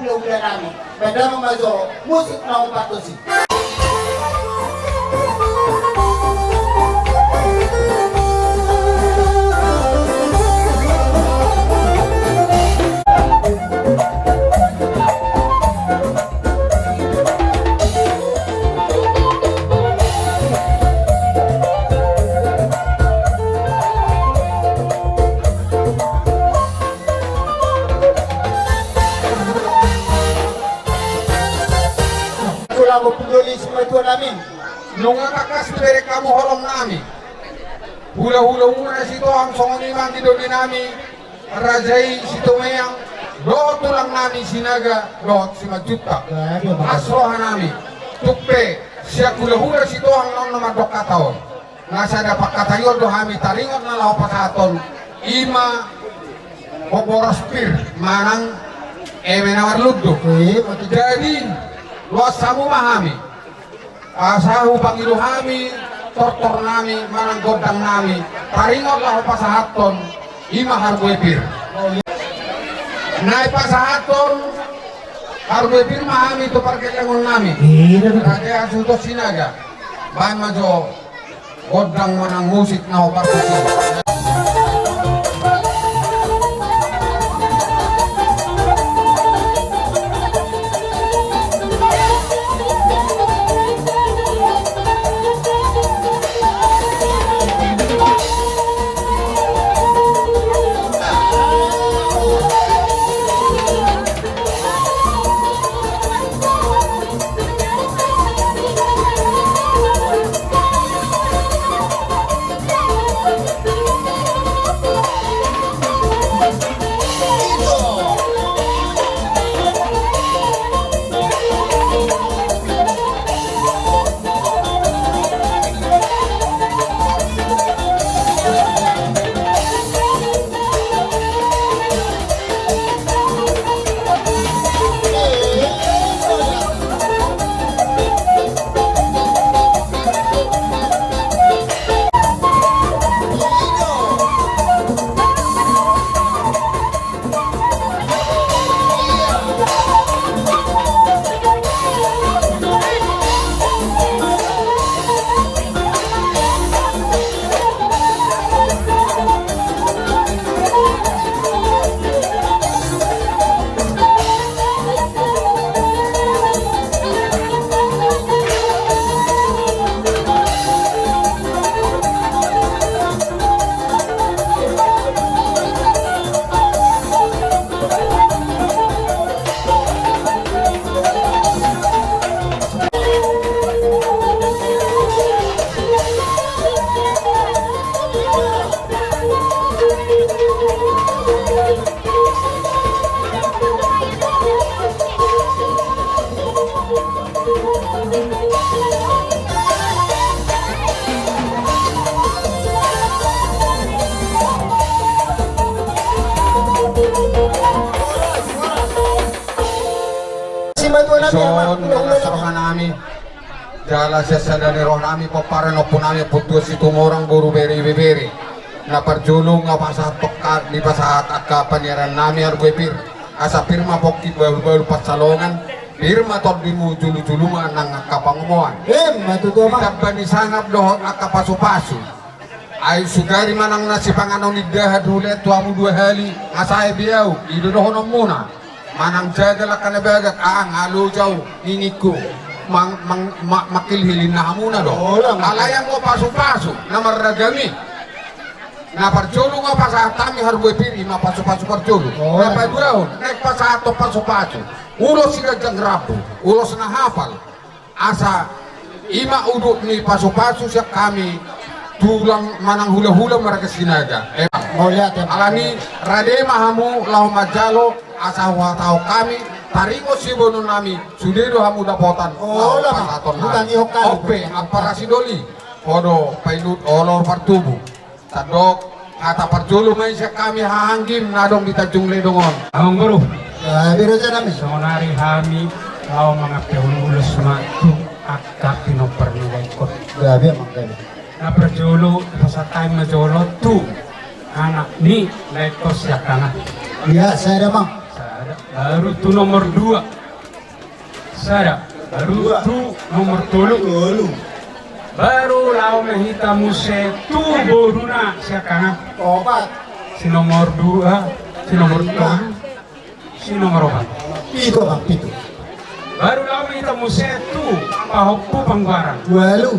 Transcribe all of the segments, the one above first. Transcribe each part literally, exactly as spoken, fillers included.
Ulaulami, bahen damang ma jo musik na hombar tusi. Sula mo pindoli simatua nami. Nunga tangkas dibereng hamu holong nami. Hulahula muna Sitohang songon i ma di doli nami. Raja i Sitomeang dohot tulang nami Sinaga dohot Simanjuntak. As roha nami. Tung pe sian hulahula Sitohang na on na mandok hata on. Na sada pangkataion do hami taringot na laho pasahathon i ma boras pir manang eme na marlundu. Jadi loas hamu ma hami. Asa hupangido hami tortor nami manang gondang nami taringot laho pasahathon i ma harbue pir. Na i pasahathon harbue pir ma hami tu pargellengon nami. Raja Suto Sinaga. Bahen ma jo gondang manang musik na hombar tusi. Simatua nami, ison, amak, na hulahula, roha nami. Jala sian sada ni roha nami, pomparan ni ompu nami, Ompu Tuan Situmorang, boru, bere, ibebere. Na parjolo nunga pasahat, dipasahat angka paniaran nami, harbue pir. Asa pir ma pongki, bahulbahul pansalongan. Pir ma tondimu, julujulumu nang angka pangomoan. Emma tutu, amak. Ditamba ni sangap dohot angka pasupasu. Ai sugari manang na sipanganon indahan hulean tu hamu dua hali, asa ebe ahu, i do dohononmuna. Manang jagal angka na bagak, ah, nga loja ahu, ningingku. Mang, mang, ma, mangkilhil ninna hamuna do. Olo, amak. Alai anggo pasupasu na marragam i. Na parjolo nunga pasahat hami, harbue pir, i ma pasupasu parjolo. Olo. Na paduahon, naeng pasahathon pasupasu. Ulos siganjang rambu, ulos na hapal. Asa i ma udut ni pasupasu sian hami tulang manang hulahula marga Sinaga. Emma. Mauliate, amak. Alani rade ma hamu laho manjalo, asa huhatahon hami, taringot siboanon nami, sude do hamu dapotan. Olo, amak. Laho pasahaton nami. Hutangihon hami. On pe, ampara sidoli, ho do paidut, olor partubu. Sandok hata parjolo ma i sian hami haha anggim na adong di Tanjung Ledong on. Amang boru. Gabe, raja nami. Saonari hami laho mangampe ulos ma tu angka pinompar ni Daeng on. Gabe, amak, gabe. Na parjolo pasahat hami ma jolo tu anak ni Daeng on sian hami. Ia, sada, amak. Sada. Baru tu nomor dua. Sada. Baru tu nomor tolu. Baru laho ma hita muse tu boruna sian angka. Opat. Si nomor dua, si nomor tolu, si nomor opat. Pitu, Amang, pitu. Baru laho ma hita muse tu pahompu panggoaran. Ualu.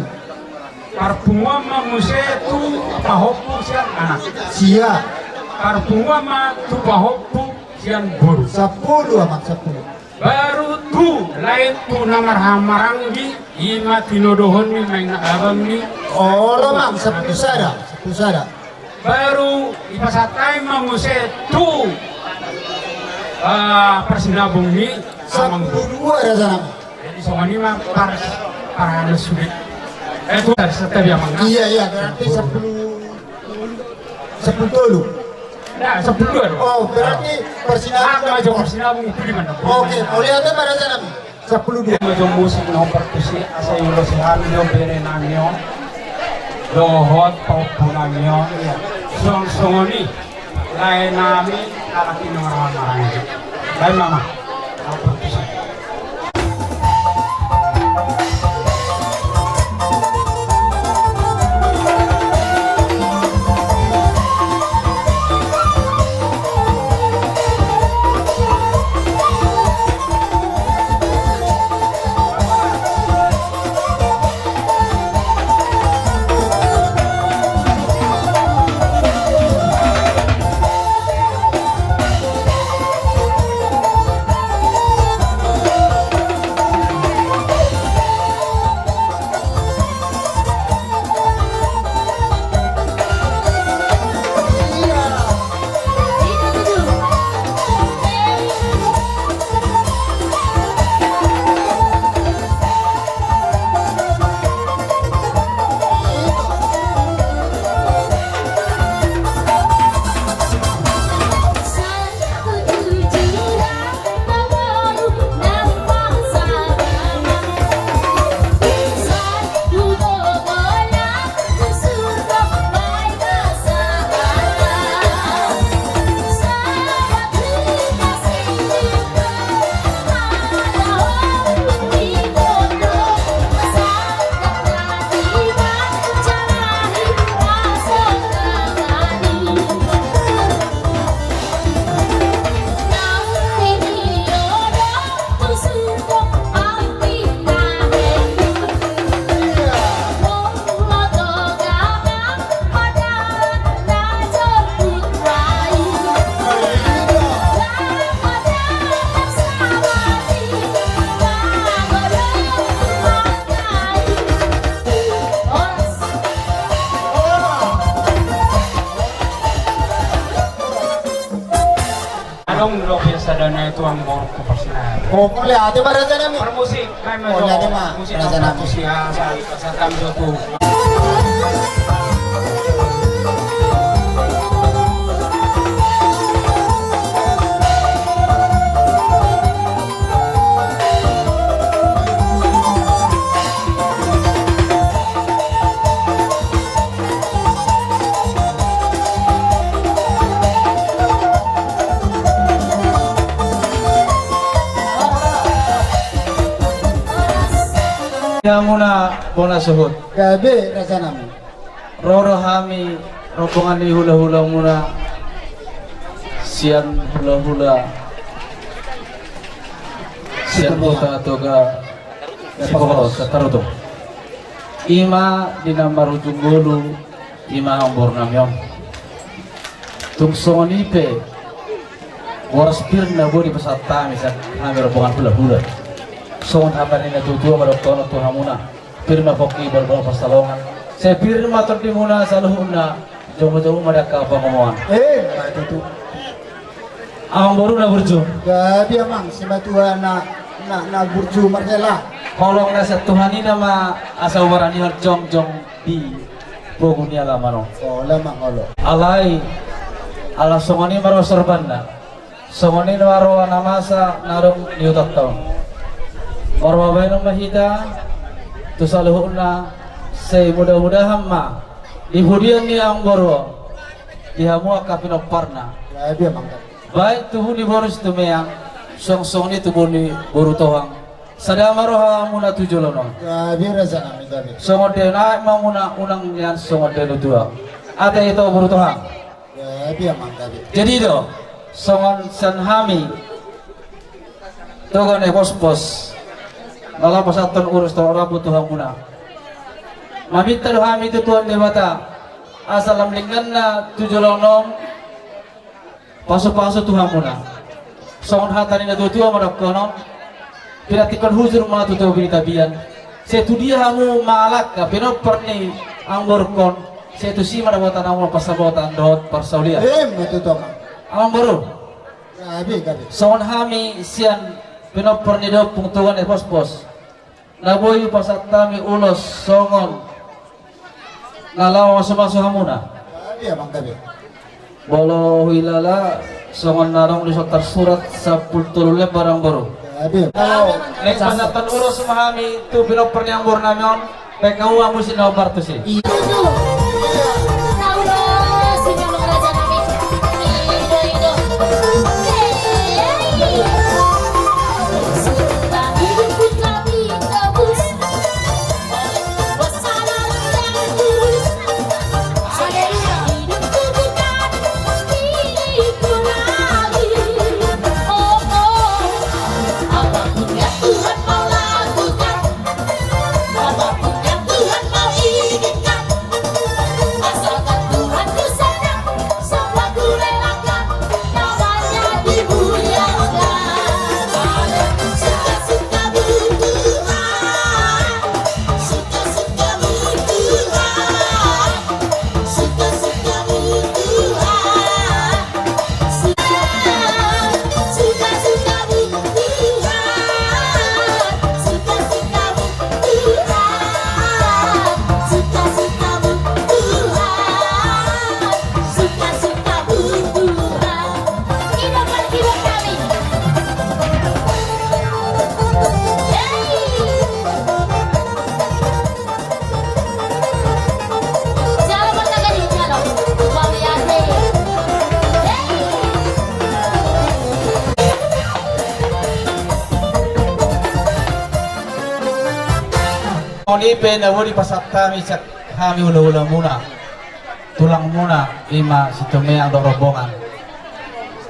Parpunguan ma muse tu pahompu sian anak. Sia. Parpunguan ma tu pahompu sian boru. Sampulu, Amang, sampulu. Baru tu lae tu na marhahamaranggi, i ma tinodohon ni maina abang ni. Olo, Amang, sampulu sada, sampulu sada. Baru dipasahat hami ma muse tu, ah, parsinabung ni amang. Sampulu dua, rajanami. Jadi songon i ma pars, parhalus sude. Eh, tu, santabi, Amang. Iya, iya, berarti sampulu, sampulu tolu. Nah, sampulu dua do. Oh, berarti parsinabung. Aha ma jo parsinabung itu di mana? Oke, mauliate ma, rajanami. Sampulu dua. Ima jo musik na hombar tusi, asa iulosi hami jo berenami on dohot pahompunami on. Iya. Songon, songon i laenami, halak i na marhahamaranggi. Baen ma, Amang. Hombar tusi. Adong do biasa dana itu amang borungku parsinabung. Oh, mauliate ma, rajanami. Parmusik, baen ma jo. Mauliate ma, rajanami. Musik na hombar tusi, asa, asa hami jo tu. Hamuna bona suhut. Gabe, rajanami. Ro do hami rombongan ni hulahulamuna sian hulahula sian Huta Toga Sipohoros, Satarutung. Ima di na marujung ngolu, ima amangborunami on. Tung songon i pe, horas pir na boi dipasahat hami sian hami rombongan hulahula. Songon hata ni natuatua ma dohonon tu hamuna. Pir ma pongki, bolbol pansalongan. Sai pir ma tondimuna saluhutna, jomujomu ma di angka pangomoan. Eh, ma tutu. Amangboru na burju. Gabe amang, simatua na, na, na burju marhela. Holong na sian Tuhan i nama asa hubaranihon jongjong di pogu ni alaman on. Olo amang, olo. Alai, ala songon i ma ro sorbanna. Songon i ma roha na masa na adong di hutanta on. Marhababaenon ma hita tu saluhutna, sai mudah-mudahan ma di pudian ni amangboru on, di hamu angka pinomparna. Gabe amang. Baik tubu ni boru Situmeang, Songon songon i tu boru ni boru Tohang. Sada ma rohamuna tu joloan on. Gabe raja nami, gabe. Songon dia na ma muna unang nian songon dia na tua. Ate ito boru Tohang. Gabe amang, gabe. Jadi do, songon sian hami, toga ni pospos, na laho pasahathon ulos tu rambu tu hamuna. Maminta do hami tu Tuhan Debata, asa lam dengganna tu joloan on, pasupasu tu hamuna. Songon hata ni na tuatua ma dohonon, pinantikhon hujur ma tu topi ni tapian. Sai tu dia hamu mangalangka pinompar ni amangborungkon, sai tusi ma dapotan hamu parsaoran dohot parsaulian. Ima tutu amang. Amangboru. Gabe, gabe. Songon hami sian pinompar ni da Ompung, toga ni pospos, na boi pasahat hami ulos songon na laho mamasumasu hamuna. Gabe amang, gabe. Molo huhilala songon na adong dison tarsurat sampulu tolu lembar amangboru. Gabe. Naeng pasahathon ulos ma hami tu pinompar ni amangboru nami on. Baen hamu ma musik na hombar tusi. Songon i pe na boi dipasahat hami sian hami hulahulamuna, tulangmuna, ima Situmeang dohot rombongan.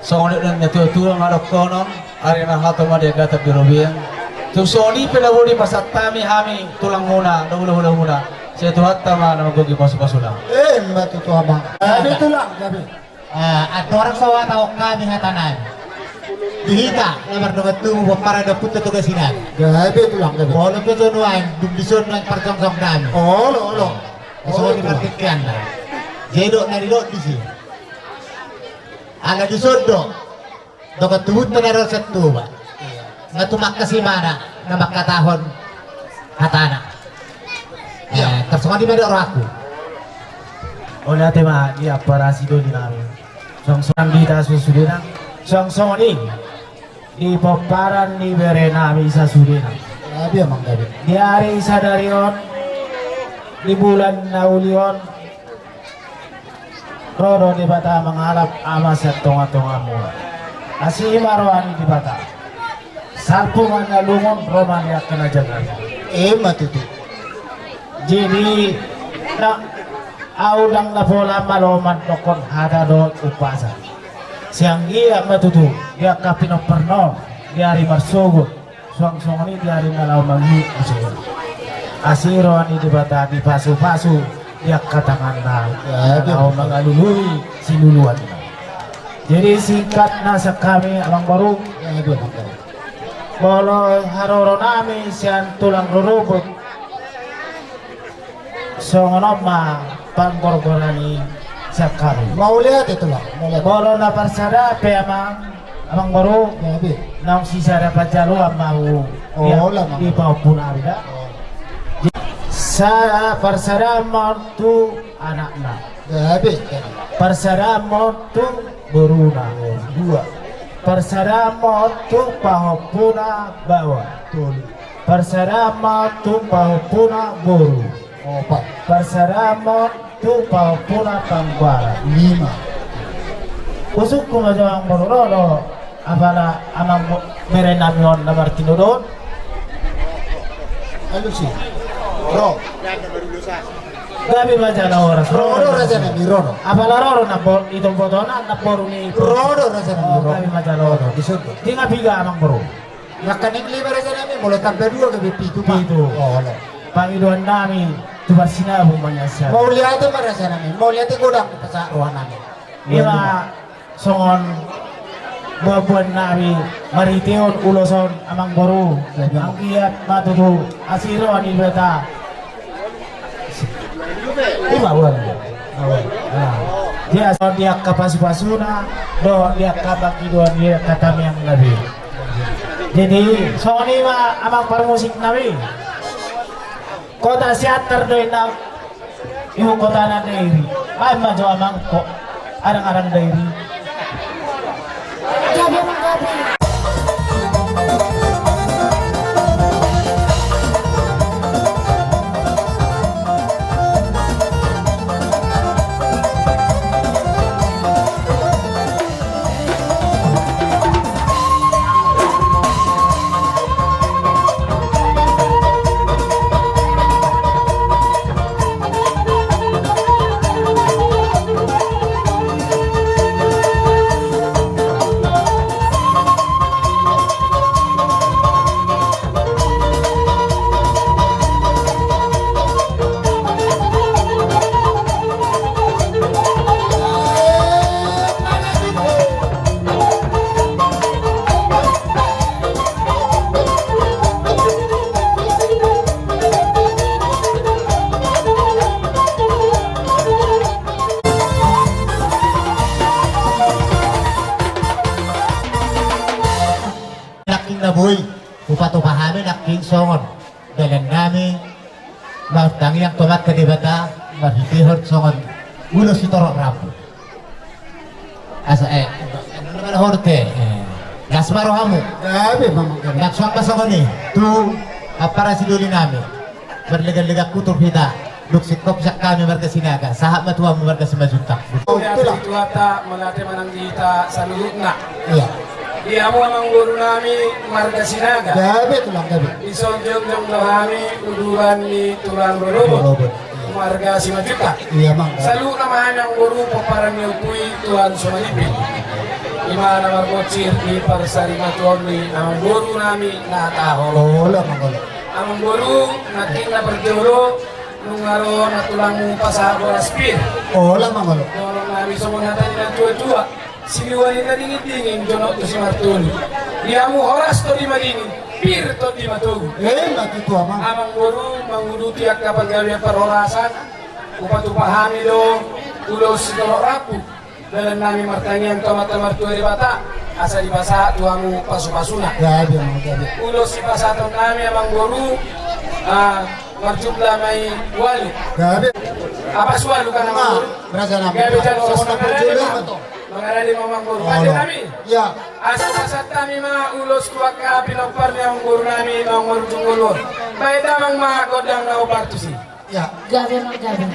Songon i do na tuatua ma dohonon, ari na hatop ma di agatan di robean. Tung songon i pe na boi dipasahat hami, hami tulangmuna dohot hulahulamuna, sai Tuhanta ma na manggohi pasupasuna. Ima tutu amang. Gabe tulang, gabe. Eh, andorang so huhatahon hami hata nami, di hita na mardongan tubu pomparan ni ompunta Toga Sinari. Gabe tulang, gabe. Molo pe so nuaeng, dung dison nuaeng parjongjong nami. Olo, olo. Songon i partingkianna. Jadi dok na didok disi, ala dison do dongan tubunta na ro sian Toba. Nga tumangkas ibana na mangkatahon hatana. Eh, tarsongon i ma dok rohangku. Olo, ate ma di amparasi do di nami. Songon songon i di hita sudena. Songon songon i di pomparan ni bere nami sasudena. Gabe amang, gabe. Di ari sadari on, di bulan na uli on, ro do Debata mangalap ama sian tongatongamuna. Asi ma roha ni Debata. Salpu ma na lungun, ro ma di angka na jagar. Ima tutu. Jadi, na, ahu ndang na pola malo mandokkon hata dohot umpasa. Sai anggiat ma tutu di angka pinompar on di ari marsogot, suang songon i di ari na laho mangihut muse. Asi roha ni Debata dipasupasu di angka tanganna, ya, na laho mangalului siluluanna. Jadi singkatna sian hami, amangboru. Ya, dua, amangboru. Molo haroro nami sian tulang rorobot, songon on ma panggorgoran i sian hami. Mauliate tulang, mauliate. Molo na parsada pe amang, amangboru, ya, be, naung sisada panjaloan ma hamu. Oh, di, di pahompu nami da. Oh. Sa, parsadaan ma on tu anakna. Ya, be, ya. Parsadaan ma on tu boruna. Oh, dua. Parsadaan ma on tu pahompuna baoa. Tolu. Parsadaan ma on tu pahompuna boru. Opat. Parsadaan ma on tu pahompuna pangguaran. Lima. Husungkun ma jo amangboru ro do, apala amang bo-, Bere nami on na martinodohon. Alusi. Ro. Gabe ma jala horas. Ro do raja nami, ro do. Apala ro do na bo-, ito botona na boru ni. Ro do raja nami, ro. Gabe ma jala horas. Di son do. Di nga piga amang boru. Nangkaning lima raja nami, molo tamba dua gabe pitu ma. Pitu. Olo. Pangidoan nami tu parsinabung ma nian. Mauliate ma raja nami, mauliate godang pasahat roha nami. Ima songon boaboan nami marhitehon ulos on amang boru. Anggiat ma tutu asi roha ni Debata. Ima uan. Dia so di angka pasupasuna dohot di angka pangidoan di angka tamiang nami. Jadi songon i ma amang parmusik nami. Kota Siantar do inna. Ibu kota na Dairi. Baen ma jo amang ko. Arangaran Dairi. Nangkin na boi hupatupa hami nangkin songon dalan nami martangiang tu Amanta Debata marhitehon songon ulos sitorop rambu. Asa, eh, horte, eh, gas ma rohamu. Gabe ma. Nang suang ma songon i tu ampara sidoli nami. Marleganlegan hutur hita. Dung singkop sian hami marga Sinaga, sahat ma tu hamu marga Simanjuntak. Mauliate tu Tuhanta, mauliate ma nang di hita saluhutna. Iya. Di hamu amang boru nami marga Sinaga. Gabe tulang gabe. Di son jongjong do hami uduran ni tulang rorobot. Rorobot. Marga Simanjuntak. Iya, Mang. Saluhutna ma hami amang boru pomparan ni ompu i Tuan Sumanimbing. Ima na marbonsir di parsarimatuaon ni amang boru nami na tahaholongi. Olo, Mang, olo. Amang boru, nangkin na parjolo, nunga ro na tulangmu pasahat boras pir. Olo, Mang, olo. Dohonon nami songon hata ni natuatua. Siliwangi na dingindingin jonok tu simartuni. Di hamu horas tondi madingin, pir tondi matogu. Eh, ima tutu, Amang. Amang boru manguduti angka panggabean parhorasan, hupatupa hami do ulos sitorop rambu. Dalan nami martangiang tu Amanta Martua Debata asa dipasahat tu hamu pasupasuna. Gabe, Amang, gabe. Ulos sipasahaton nami amang boru, ah, marjumlah ma i ualu. Gabe. Apa ualu kan amang boru? Raja nami. Gabe jalo. Songon na parjolo i ma. Mangarade ma amang boru. Pande nami. Iya. Asa pasahat hami ma ulos tu angka pinompar ni amang boru nami naung marujung ngolu on. Baen damang ma gondang na hombar tusi. Iya. Gabe ma, gabe.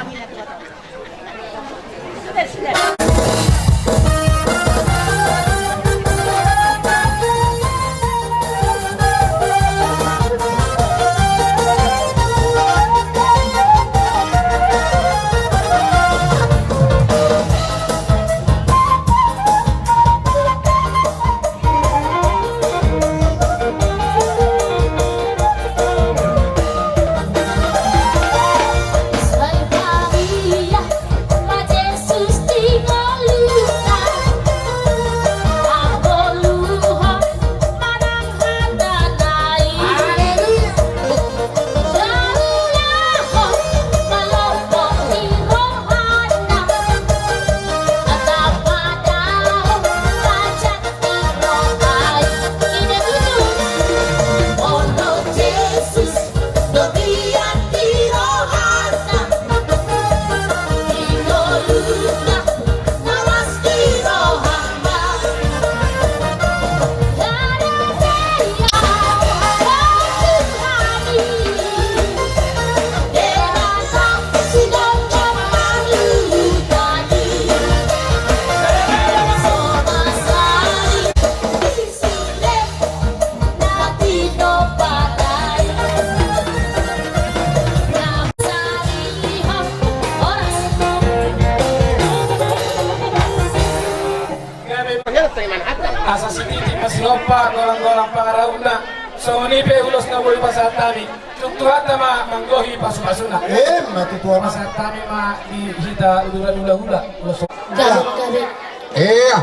Songon i pe ulos na boi pasahat hami, tung Tuhanta ma manggohi pasupasuna. Emma tutu, amang. Pasahat hami ma di hita uduran hulahula, ulos. Gabe, gabe. Ia.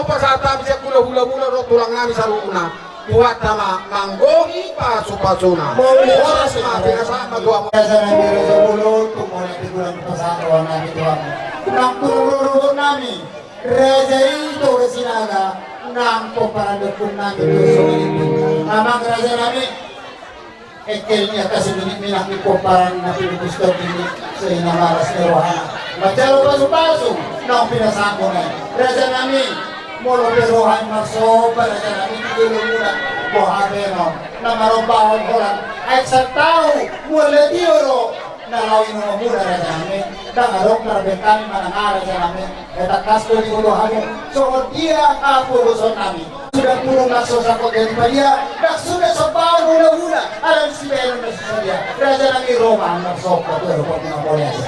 Pasahat hami sian hulahula muna dohot tulang nami saluhutna. Tuhanta ma manggohi pasupasuna. Mauliate. Horas ma, pinasahat ma tu hamu. Raja nami, raja bolon, tung mauliate, tulang, pasahat roha nami tu hamu. Nang tulang rorobot nami, raja i Toga Sinaga, nang pomparan ni ompu nami tu songon i. Amang raja nami, engkel ni angka sinunik minak ni pomparan na pinupus tondi ni, sai na malas ni rohana manjalo pasupasu naung pinasahatmuna i. Raja nami, molo pe roham marsomba raja nami tu jolomuna, boha pe annon na marombahon holan aek santau, mual na tio do na laho inumonmuna raja nami. Ndang adong tarbengkani manang aha raja nami. Ai tangkas do diboto hamu songon dia apuogoson nami. Suda pulung na so sangkot jadi padia, ndang suda sombahon hulahula, alani sibahenon na so sadia. Raja nami, ro ma hamu marsomba tu adopan ni na mauliate.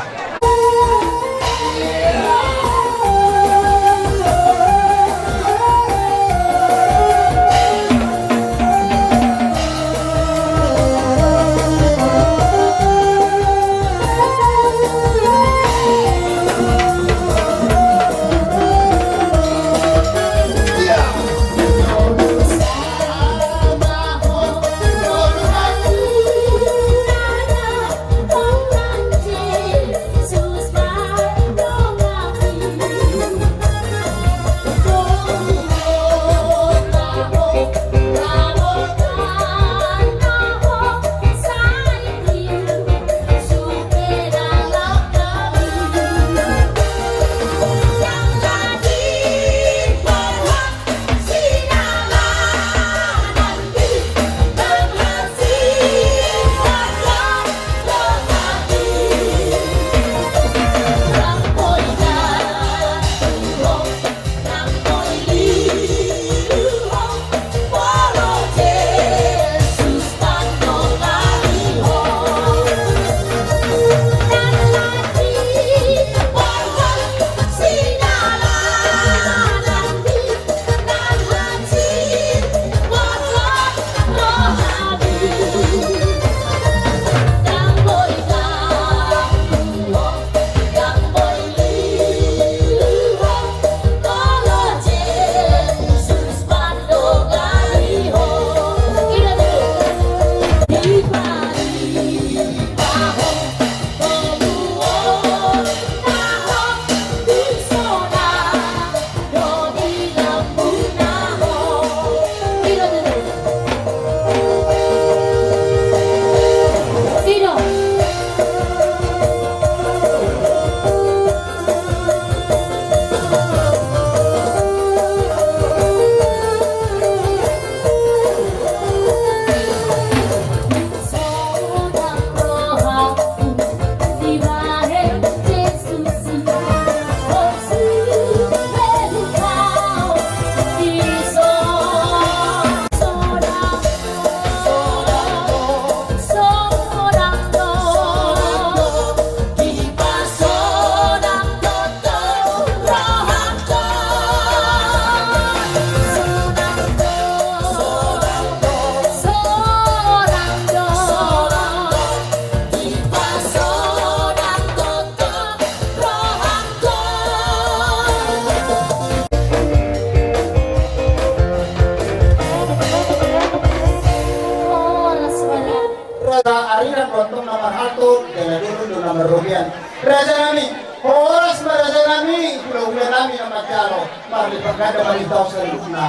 Raja, ariran do antong na marhalto, jala dulu do na marrobean. Raja nami, horas ma raja nami, hulahula nami na manjalo, marlipat ganda ma di hita saluhutna.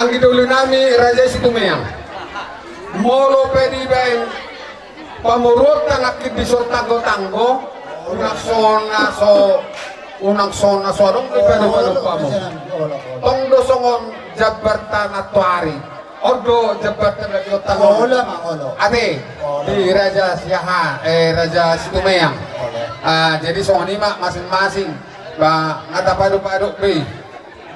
Anggi doli nami Raja Situmeang. Molo pe dibaen pamoruonta nangkin dison tanggotanggo, unang songon na so, unang songon na so adong di padopadopamu. Tong do songon jambarta nantoari. On do jambarta na dihonta. Ate di Raja Siaha, eh, Raja Situmeang. Ah, jadi songon i ma masing-masing. Ba nga tapadopado be.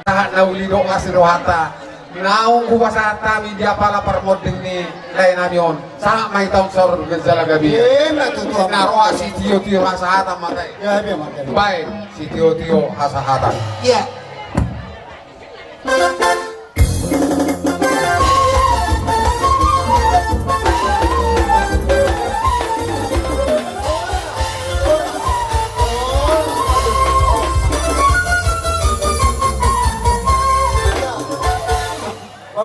Sahat na uli do asi rohanta. Naung hupasahat hami di apala parmonding ni lae nami on. Sahat ma hita on saur matua jala gabe. Na roha sitiotio hasahatan ma tahe. Baen sitiotio hasahatan. Ia.